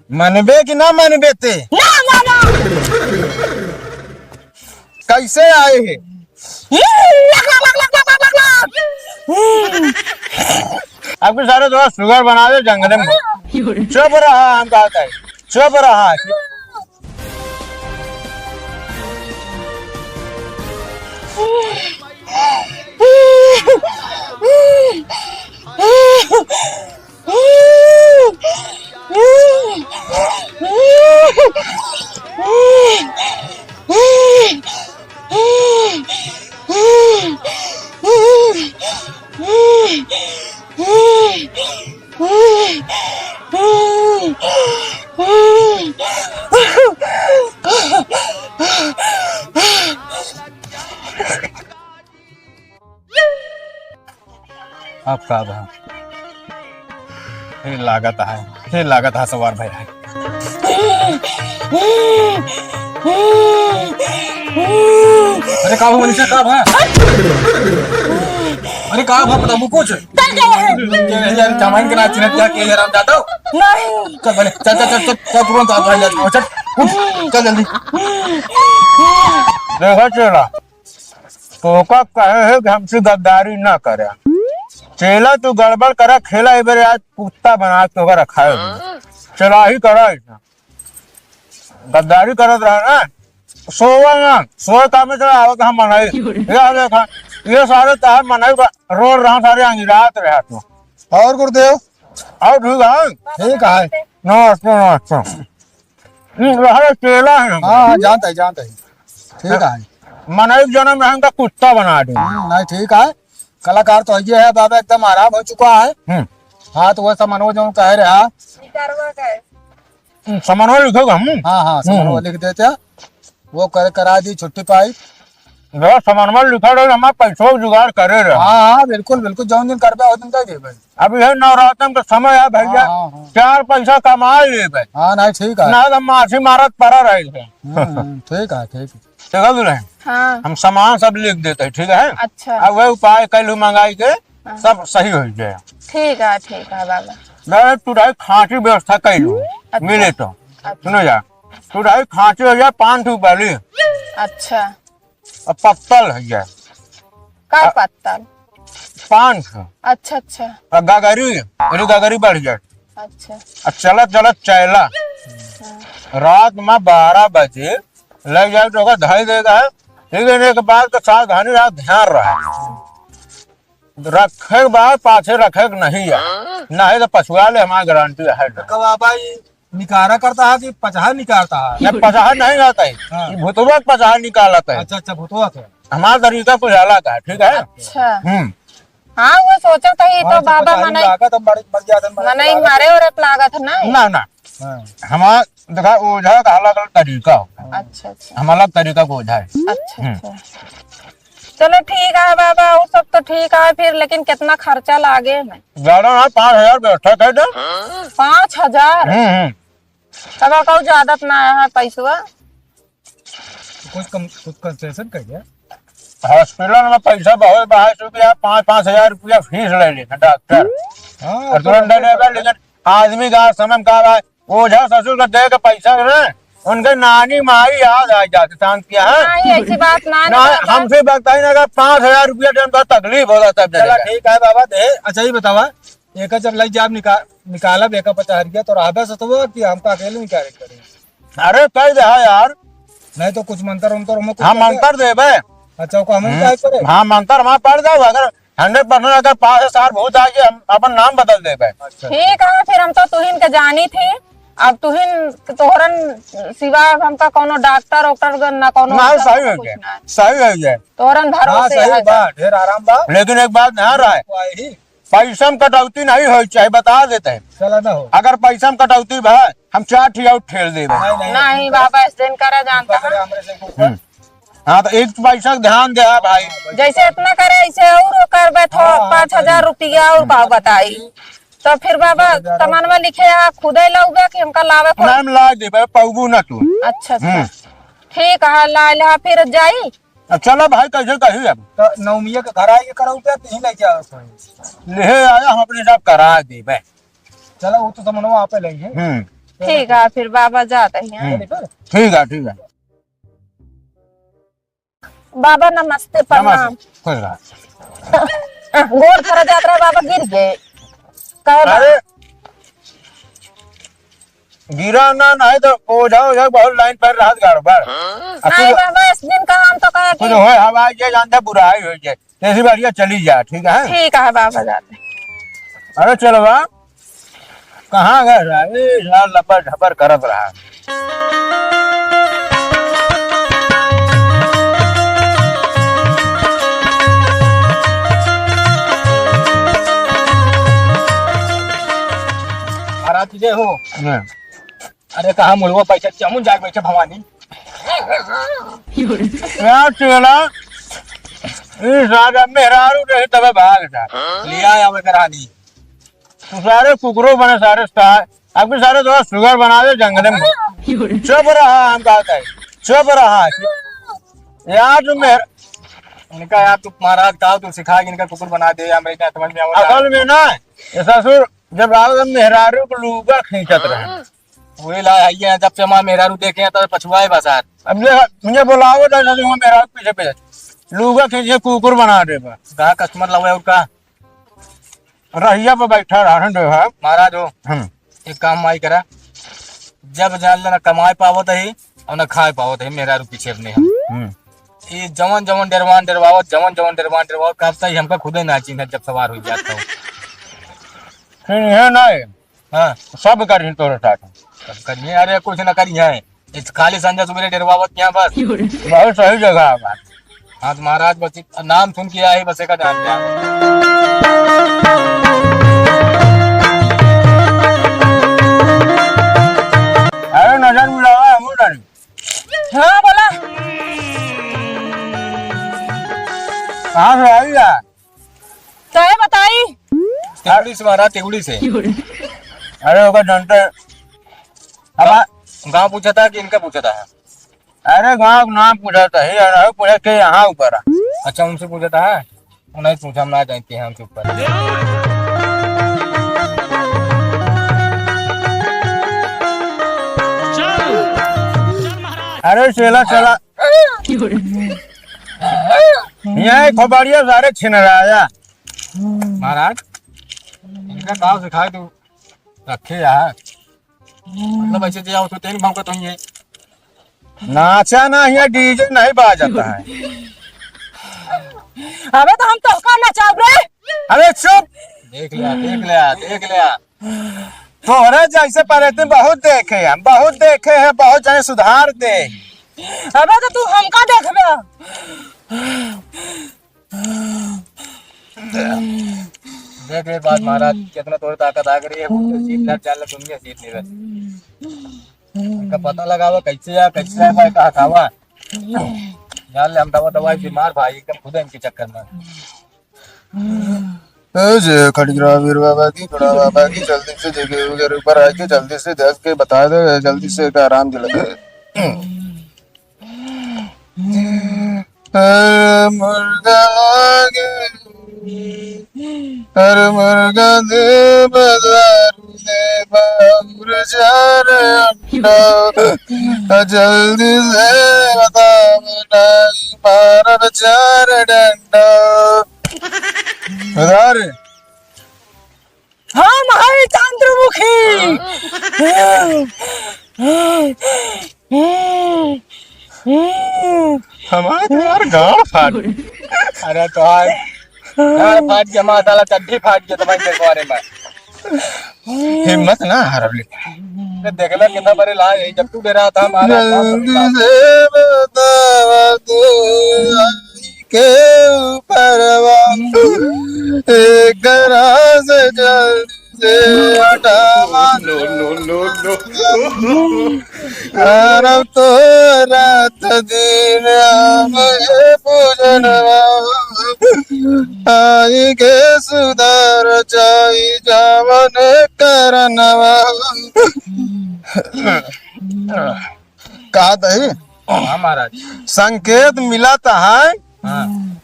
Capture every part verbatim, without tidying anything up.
मनबे कि ना मनबे ते? ना, ना, ना। कैसे आए है? आपके सारे दोस्त शुगर बना दे जंगले में। चुप रहा, हम कहते हैं, चुप रहा। अब का बा? फिर लागत है, फिर लागत है सवार भाई है। अरे का हुआ मनीषा, का बा? अरे का बा, बताबू कुछ? चल गए हैं। ये यार जमाइन के ना चिन्हत क्या किया यार, हम जाता हूँ। नहीं। चल पहले, चल, चल, चल, चल, चल, तुरंत आ भाई, चल, चल, उठ, चल जल्दी। देखो चेला, तोका कहे है कि हमसे गद्दारी ना करे। चेला तू गड़बड़ करा, खेला ए बेरे आज कुत्ता बना के तोका रखा है। चला ही करा ऐसा। गद्दारी करत रहा ना, सोवा ना, सोए कामे चला आवत हम मनई। ये देखा, ये सारे तहार मनई का रोड रहा, सारे अंगिरात रहा तू। और गुरुदेव? और ठीक है? ठीक है। नमस्ते, नमस्ते। हम्म, रहा चेला है हम। हाँ, हाँ, जानता है, जानता है। ठीक है। मनई के जन्म में हमका कुत्ता बना दे। हम्म, नहीं, ठीक है। कलाकार तो ये है बाबा, एकदम आराम हो चुका है। हम्म। हाँ, तो वैसा मनोज हम कह रहा। समनवा लिखोगे हम? हाँ, हाँ, समनवा हम्म। लिख देते हैं। वो कर, करा दी, छुट्टी पाई। भैया, समनवा लिखा रहे, हमारे पैसों का जुगाड़ करे रहे। हाँ, हाँ, बिल्कुल, बिल्कुल, जौन दिन करबे, वो दिन दे देबे। अब यह नवरातन का समय है भैया, हाँ, हाँ, हाँ। चार पैसा कमा लेबे। हाँ, नहीं, ठीक है। ना तो माछी मारत पड़ा रहे थे। हम्म, हम्म, ठीक है, ठीक है। देखा दुल्हन? हाँ। हम सामान सब लिख देते हैं, ठीक है? अच्छा। अब वह उपाय कैलू मंगाई के, हाँ। सब सही हो जाए। ठीक है, ठीक है बाबा। मैं तू रही खांची व्यवस्था कैलू, अच्छा। मिले तो। अच्छा। सुनो जा, तू रही खांची हो जाए, पान ठू पहली। अच्छा। अब पत्तल हो जाए। का अ, पत्तल? पान ठू। अच्छा, अच्छा। और गगरी, अरे गगरी बढ़ जाए। अच्छा। और चलत चलत चैला। हाँ। रात में बारह बजे लग जाए तो ओकर धई देगा है। ठीक है, एक बात का सावधानी रहा, ध्यान रहा। रखे के बाद पाछे रखे के नहीं है, नहीं तो पछुआ ले, हमारी गारंटी है। तो कब आबा, ये निकारा करता है कि पचहा निकालता है? नहीं, पचहा नहीं रहता है, हाँ। ये भुतवा के पचहा निकालता है। अच्छा, अच्छा, भुतवा के। हमारा तरीका कुछ अलग है, ठीक है? अच्छा। हम्म। हाँ, वो सोचा था, ये तो हाँ, तो बाबा पचहा ही मनई, लागत, हम मर, मर जाते हैं, मर मनई लागत। मारे और लागत है ना? ना, ना। हाँ। हमारा, देखा, ओझा का अलग अलग तरीका हो। अच्छा, अच्छा। हम अलग तरीका का ओझा है। अच्छा, हम्म। अच्छा। चलो ठीक है बाबा, और सब तो ठीक है फिर, लेकिन कितना खर्चा लागे में? ज्यादा ना, पाँच हजार व्यवस्था कर दे। पाँच हजार? हम्म, हम्म। तब कहू ज्यादा तो ना है पैसवा? कुछ कम, कुछ concession कर दे। हॉस्पिटल में पैसा बहुत बा, है रुपया, पाँच, पाँच हजार रुपया फीस ले लेना डॉक्टर। हाँ, और तो तुरंत दे देगा, लेकिन आदमी का समय का बा, ओझा ससुर का दे के पैसा ना, उनके नानी माई याद आ जाते, शांत किया है। नहीं, ऐसी बात ना, ना, नहीं, हमसे बताई ना, अगर पाँच हजार रुपया देन तो तकलीफ होगा तब चला, देगा। ठीक है बाबा, दे। अच्छा, ये बतावा, एक जब लग जाब निका-, निकालब एक पचहरिया, तो रहबे सतुआ कि हमका अकेले निकाले के पड़ी? अरे, कह दे, हाँ यार। नहीं तो कुछ मंत्र उंतर हम कुछ हाँ, कर दे। मंत्र देबे। अच्छा, ओको हम हम्म, क्या करे? हाँ, मंत्र हमारे पढ़ जाओ, अगर हंड्रेड परसेंट अगर पास है, सार बहुत आगे हम अपन नाम बदल देबे। अच्छा। ठीक है, फिर हम तो तुहिन के जानी थी, अब तुहिन तोहरन सिवा हमका कोनो डॉक्टर वॉक्टर ग-, ना कोनो ना, डॉक्टर सही हो कुछ गया, ना। सही हो गया। तोहरन हाँ, भरोसे सही है बा, सब। ढेर आराम बा। लेकिन एक बात ध्यान रहे, वही। पैसा में कटौती नहीं होई, चाहे बता देते हैं। चला ना हो। अगर पैसा में कटौती भा, हम चार ठी और ठेल देबे। नहीं, नहीं, नहीं बाबा, इस दिन करा जानता ऊपर करे है। हमरे से ऊपर। हम्म। हाँ, तो एक पैसा ध्यान दे, हाँ भाई। जैसे इतना करे, ऐसे और करबे, थो हाँ, हाँ, पाँच हजार रुपया और का बताई। तो फिर बाबा, तमनवा लिखे आ, खुदे लाउबे कि हमका लावे को? नाम ला देबे, पौबू ना तू। अच्छा, अच्छा। हम्म। ठीक है, ला ले, फिर जाई। अब चलो भाई, कैसे कही अब? तो नवमिया के घर आइए कराऊ पे, तीन लेके आओ सही। ले आया, हम अपने हिसाब करा देबे। चलो, वो तो समनवा आपे लेंगे। हम्म। ठीक है, फिर बाबा जात ही हैं। हम्म, ठीक है, ठीक है। बाबा नमस्ते, प्रणाम। नमस्ते, खुश रहा। गोड़ धरा जात रहा बाबा, गिर गए। कहे बा- अरे, गिरा ना, नहीं तो ओझा, ओझा बहुत लाइन पर रहत गड़बड़। नहीं बाबा, इस दिन का हम तो कहे कुछ कि होए, हवा जे जानता बुराई हो जाए। ऐसी बार ये चली जा, ठीक है? ठीक है बाबा, जाते। अरे चलो बा, कहाँ गए रहा? ए, यार लबर झबर करत रहा। महाराज जी हो। हम्म। अरे कहाँ मुड़वा बैठे, चमुन जाके बैठे भवानी। यार चेला, इस राजा मेहरारू रहे तबे भाग जा। लिया आवे करानी। तू सारे कुकुरो बने सारे सा-, आपके सारे दोस्त सुगर बना दे जंगले में। चुप रहा, हम कहते हैं, चुप रहा। यार तू मेहर- इनका यार तू महाराज का तू सिखा के इनका कुकुर बना दे, या मेरे क्या समझ में आवता है? असल में ना, ये ससुर जब राव मेहरारू को लूगा खींचत रहे। वही ला है, ये जब से हमारे मेहरारू देखे हैं, तब पछुआए बस आज। अब ये, मुझे बुलाओ तो जल्दी वहाँ मेहरारू पीछे पीछे लूगा खींचे कुकुर बना दे बा। कहाँ कस्टमर लावे और का? रहिया पे बैठा रहा है, देखा। महाराज हो, हम्म। एक काम माई करा, जब जान लेना कमाए पावत है और ना खाए पावत है, मेहरारू पीछे अपने हम। हम्म। ये जवन जवन डेरवान डेरवावत, जवन जवन डेरवान डेरवावत, कब तक हमका खुदे ना चिन्ह जब सवार हो जाता हो। फिर ये ना है। हाँ। सब करिहैं तोरे साथ। सब करिहैं, अरे कुछ ना करिहैं। इस खाली संझा सुबेरे डेरवावत यहाँ बस। बहुत सही जगह है बात। हाँ तो महाराज बस एक नाम सुन के आए बस एक जान जाए। अरे नजर मिलावा, हम उधर। हाँ बोला। कहाँ से आई यार? काहे बताई? टेगुड़ी से महाराज, टेगुड़ी से। अरे ओकर जानते हैं। अब आ- गाँव पूछा था कि इनका पूछा था? अरे गाँव का नाम पूछा था, ये अरे पूछा के यहाँ ऊपर आ। अच्छा उनसे पूछा था? उन्हें पूछा, हम ना जानते हैं, हमसे ऊपर। अरे चला चला। यहाँ एक खोपड़िया सारे छिनराया। महाराज, इनका गाँव सिखाए तू रखे यार। मतलब ऐसे जे आओ तो तेल भौंकत होइए। नाचा ना, यहाँ डीजे नहीं बाजता है। अबे तो हम तोहका नचाब रे। अरे चुप। देख लिया, देख लिया, देख लिया। तोहरे जैसे परेती बहुत देखे हम, बहुत देखे हैं, बहुत जने सुधार दे। अबे तो तू हमका देखबे। देख एक बात महाराज, कितना तोरे ताकत आ गई है, वो तो सीट ना चल, दुनिया सीट नहीं बस। इनका पता लगावा कैसे या कैसे है भाई, कहा खावा। जान ले हम दवा दवाई बीमार भाई, एकदम खुद इनके चक्कर में। ए जे खड़गिरा वीर बाबा की, बड़ा बाबा की, जल्दी से जगह वगैरह ऊपर आके जल्दी से दस के बता दे, जल्दी से एक आराम दिला दे। ए मुर्गा लागे, अरे मुर्गा दे बजारू दे बाबूर चार अंडा, आ जल्दी से बता बनाई मारब चार डंडा। बता रे। हम हई चंद्रमुखी। हमारे तो यार गाड़ फाट। अरे तो आज गाड़ फाट गया, माशाल्लाह चड्ढी फाट गया तुम्हारे के बारे में। हिम्मत ना हारब ले। तो देख ला कितना बड़े लाज है, जब तू डरा था हमारा जल्दी से बतावा दे। के ऊपरवा, एकरा से जल्दी से हटावा। No, no, no, no। करब तो रात दिन हम ये पूजनवा, आई के सुधार चाही जवन करनवा। कहा दही? हाँ महाराज। संकेत मिलत है। हाँ।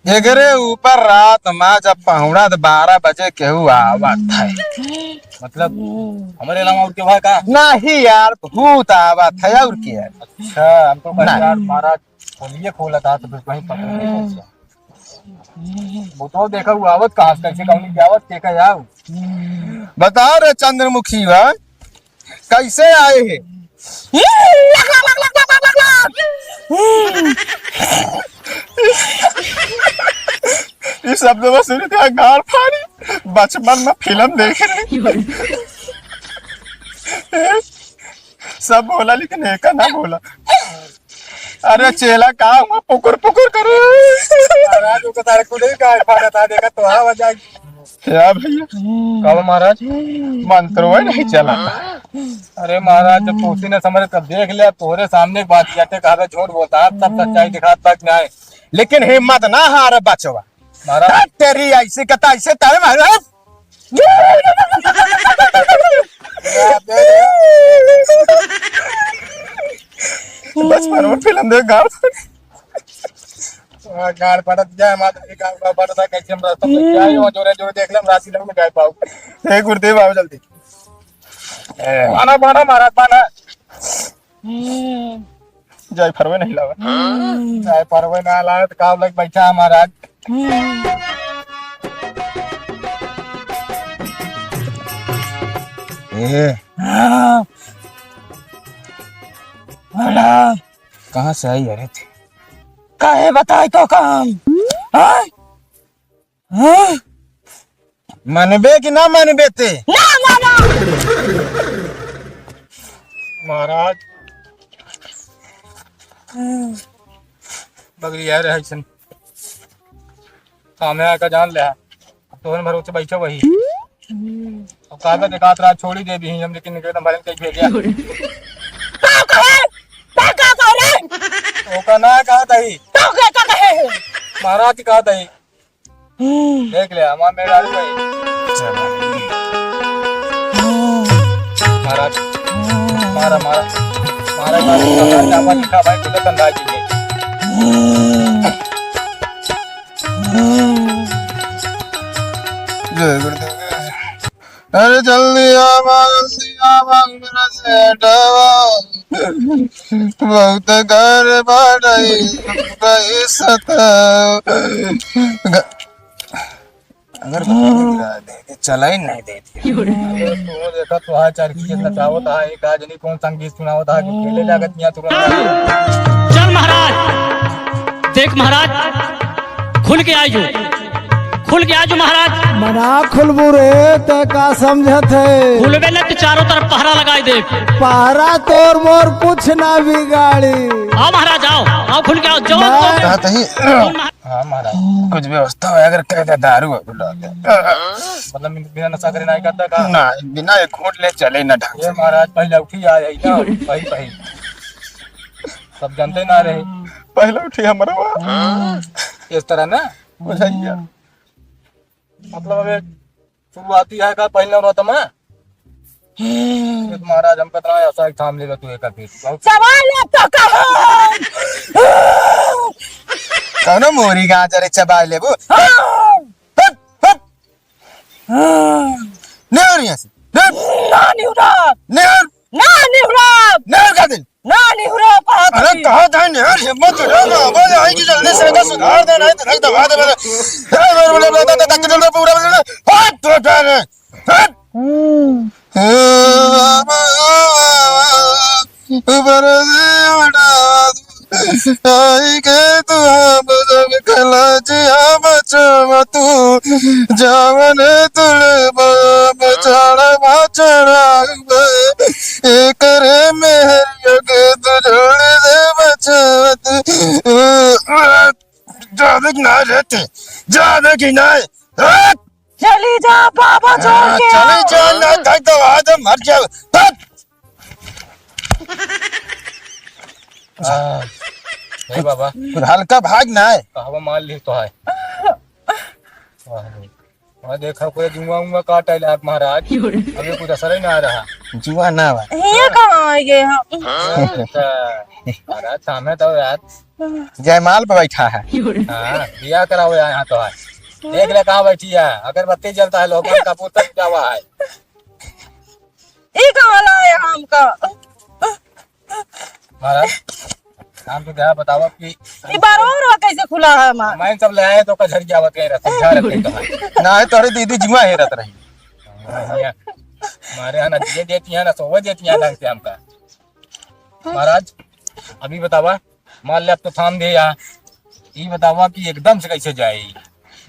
एकरे ऊपर रात मा जब पहुड़ा त बारह बजे केहू आवत है। मतलब, हमरे अलावा और केहू है का? नहीं यार, भूत आवत है और के है? अच्छा, हमको कहा नहीं। यार महाराज, खोलिए, खोला था तो फिर कहीं पकड़ नहीं पहुंचा। वो तो देखा, वो आवत कहाँ से, कैसे, कौन की आवत, के का आओ? बता रे चंद्रमुखी बा, कैसे आए हैं? ये सब लोग सुन के गाड़ फाड़ी। बचपन में फिल्म देखे रहे। सब बोला लेकिन एक ना बोला। अरे चेला का हुआ पुकुर पुकुर करे। महाराज, वो तो तारे खुद ही गाड़ फाड़ा था, देखा तो हवा जाए। क्या भैया? कहो महाराज। मंत्र वो नहीं चला। अरे महाराज, जब तू उसी ने समझ तब देख ले, अब तोहरे सामने एक बात किया थे, कहा झूठ बोलता है, सब सच्चाई दिखात तक नहीं। लेकिन हिम्मत ना हार बचवा। महाराज। हट तेरी ऐसी कथा ऐसे तारे मारो। बचपन में फिल्म देख गाड़। हाँ, गाड़ पड़त जाए, माता जी का गाड़ पड़त है, कैसे हम रास्ता में क्या ही हो, जोरे जोरे देख ले, हम राशि लग में जाए पाओ। हे गुरुदेव, आओ जल्दी। ए, बाना, बाना, महाराज, बाना। हम्म। जाए फरवे नहीं लावा। हम्म। जाए फरवे ना लावे तो का लग बैठा है महाराज। हम्म। ए। हाँ। महाराज। कहाँ से आई अरे थे? काहे बताए तो काम? हाँ? हाँ? मनबे कि ना मनबे ते? ना माना। महाराज, बगलिया रहे सन। सामने आके जान ले। तोहन भरोसे बैठे वही। अब कागज एक आध रात छोड़ी दे भी हम, लेकिन निकले तो भरन कहीं भेजा। का कहे? का, का कहे रे? ओका ना कहा तही। तो के का कहे है? महाराज कहा तही। हम्म। देख ले, हमार मेहरारू भाई। महाराज, मारा, मारा, मारा, मारा, मारा, लिखा भाई, तुझे कंधा की है। जय गुरुदेव। अरे जल्दी आवा, जल्दी आवा, मेरा सेठ आवा। बहुत घर बाड़ई, रही सताओ। ग-, अगर बता दे, चला ही नहीं देती। अरे तू देखा, तोहार चरखी जितना चाहत है, एक आज नहीं कौन संगीत सुनावत है, जो खेले लागत यहाँ तुरंत। चल महाराज, देख महाराज, खुल के आजो, खुल के आजो महाराज। मना खुलबू रे, ते का समझत है? खुलबे न तो चारों तरफ पहरा लगाई दे। पहरा तोर मोर कुछ ना बिगाड़ी। आओ महाराज, आओ, आओ खुल के आओ, जवान मैं हो गए। कहा तही। सुन महा- हाँ महाराज, कुछ व्यवस्था हो अगर कह दे, दारू है बुला दे। मतलब बिना नशा करे नहीं करता का? ना, बिना एक घूंट ले चले ना ढंग ये से। महाराज पहले उठी आ जाई ना, पही पही। सब जानते ना रहे। पहले उठी हमारा हुआ। इस तरह ना। बुझाइया। मतलब अबे शुरुआती है का पहले रहा था मैं। ये तो महाराज हम कितना ऐसा एक थाम लेगा तू एक फिर। बहुत सवाल है तो कहो। कौनो मोरी गाजर चबा लेबू। हाँ। हट, हट। नेहर यहाँ से। नेहर। ना निहुरा। नेहर। ना निहुरा। नेहर का दिन। ना निहुरा, कहा अरे था। कहा था नेहर, हिम्मत हो जाओ, बाबा, आई की जल्दी से इनका सुधार देना है, तो नहीं दबा दे, बोले। ए, बोले, बोले, बोले, बोले, बोले, पूरा बोले, हट, हट, हट, हट। हम्म। ए, बाबा, ऊपर से उठा। आई के तू हम सब कलचिया बचवा तू, जावन तुले बाप चढ़वा चढ़ावे, एकरे मेहरिया के तू जोड़ दे बचवा तू। जादे कि ना रहते, जादे कि ना। हट! चली जा बाबा, छोड़ हाँ, के चली आओ। जा, ना तक तो आज मर जाओ। हट! हाँ। नहीं बाबा। कुछ हल्का भाग ना है। कहवा मार ली तो है। वाह, वाह, देखा कोई जुआ उआ काट आइल आप महाराज। अबे कुछ असर ही ना आ रहा। जुआ ना बा। ये कहाँ आ गए हम? अच्छा। महाराज, सामने तो यार। जयमाल पे बैठा है। हाँ, बियाह कराओ यार, यहाँ तो है। देख ले कहाँ बैठी है, अगरबत्ती जलता है, लोग कपूर तक जावा है। ई का वाला है आम का? महाराज, हम तो क्या बतावा कि ई बार और कैसे खुला है हमार? मैं सब ले आए तो का झड़ जावत गए रहते, झाड़ रहते तो है। ना है तोहरे दीदी जुआ हेरत रही। हाँ, भैया, हमारे यहाँ ना जिए देती है, ना सोवे देती है ढंग से हमका। महाराज, अभी बतावा, मान ले अब तो थाम दे या, ई बतावा कि एकदम से कैसे जाए?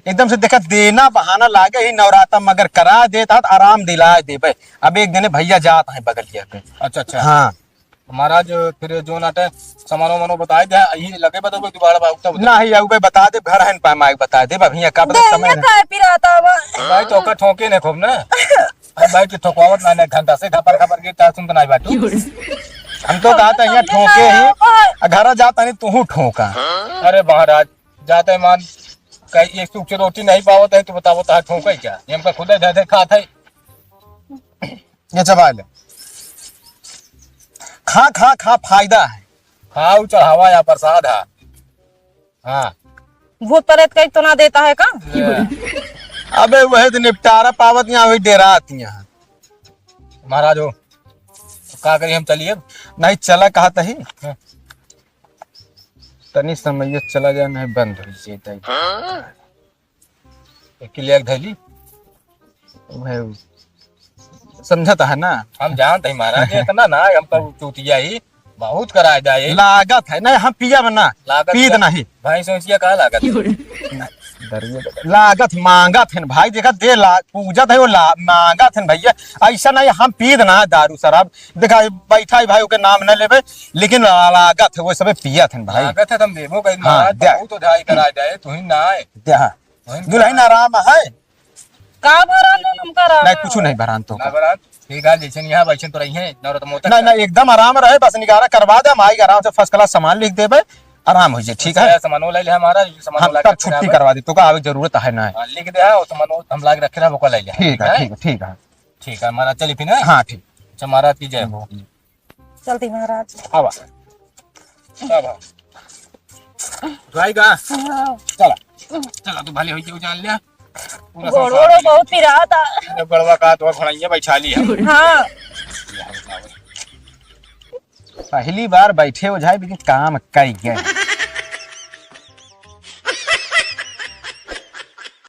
एकदम से देखा, देना बहाना लागे ही नवराता, मगर करा देत हा त आराम दिला देबे। अब एक दिने भैया जात हैं बगलिया के। अच्छा, अच्छा। हाँ। महाराज, फिर जो नाटे सामानो मानो बताए दे, यही लगे बता कोई जुगाड़ बा, उतना बता। ना ही, अउबे बता दे, घर हन पा माई बता दे, अभी यहाँ का बता देहिया समय ना। काहे पिराता बा? भाई, तो ओकर ठोके ने खूब ना। अरे भाई, के ठोकवावत ना, ना घंटा से खपर खपर के ता सुनत नाई बाटू। हम तो कहा था, यहाँ ठोके ही, आ घरा जाता नहीं, तू ठोका। अरे महाराज, जाते मान, कहीं एक टुक से रोटी नहीं पावत है, तो बताओ, ता ठोके क्या? ये हमका खुदे धे धे खात है। ये चबा ले। खा, खा, खा, फायदा है। खाऊ चढ़ावा या प्रसाद है। हाँ। भूत प्रेत कहीं तो ना देता है का? ले। अबे वही तो निपटारा पावत यहाँ, वही डेरात यहाँ। महाराज हो, तो का करी हम चलिए? नहीं, चला कहा तही। हाँ। तनी समय चला जाए, नहीं बंद हो जाए। एक के लिए एक धैली। वह समझत है ना? हम जानत है महाराज, इतना ना, हम तो चूतिया ही बहुत कराए जाए। लागत है, नहीं, हम पिया में ना, लागत पीत का? नहीं। भैंस वैंसिया का लागत है? नहीं, दरिये बता। लागत, मांगत है भाई, देखा दे ला, पूजत है वो ला, मांगत है भैया। ऐसा नहीं, हम पीत ना दारू शराब। देखा, बैठा है भाई, ओके नाम न लेबे, लेकिन ला-, लागत है, वो सबे पियत है भाई। लागत है, तुम देबो कहीं हाँ, महाराज, दे। बहुत उधाई कराए जाए, तू ही ना आए। दे, हाँ। वही दुल्हन आराम है? का भरान दे हमका रहा? नहीं, कुछ नहीं भरान तो ना का। भरान, ठीक है, जैसे यहाँ वैसे तो रही है, नौरत मोहतक नहीं, का। नहीं, एकदम आराम रहे, बस निगारा करवा दे, हम आई आराम से first class सामान लिख देबे, आराम हो जाए, ठीक है? अच्छा, सामान वो ले ले हमारा, ये सामान हाँ, वो ला तब के छुट्टी फिर करवा दे, तो का आवे जरूरत है ना। हाँ, लिख दे, हाँ, वो सामान वो हम ला के रखे रहा, वो को ले ले, ठीक है, ठीक है? ठीक है, ठीक है। ठीक है, हमारा चली फिर, हाँ? हाँ, ठीक। अच्छा, महाराज की जय हो। चलती महाराज। आवा। आवा। जाएगा? हाँ। चला। चला, तू भले होई के जान लिया। पूरा गोड़ संसार वोड़ बहुत पिराता। जब गड़वा का तो घोड़ैया बैठा लिया। हाँ। पहली बार बैठे हो जाए, लेकिन काम कई गए।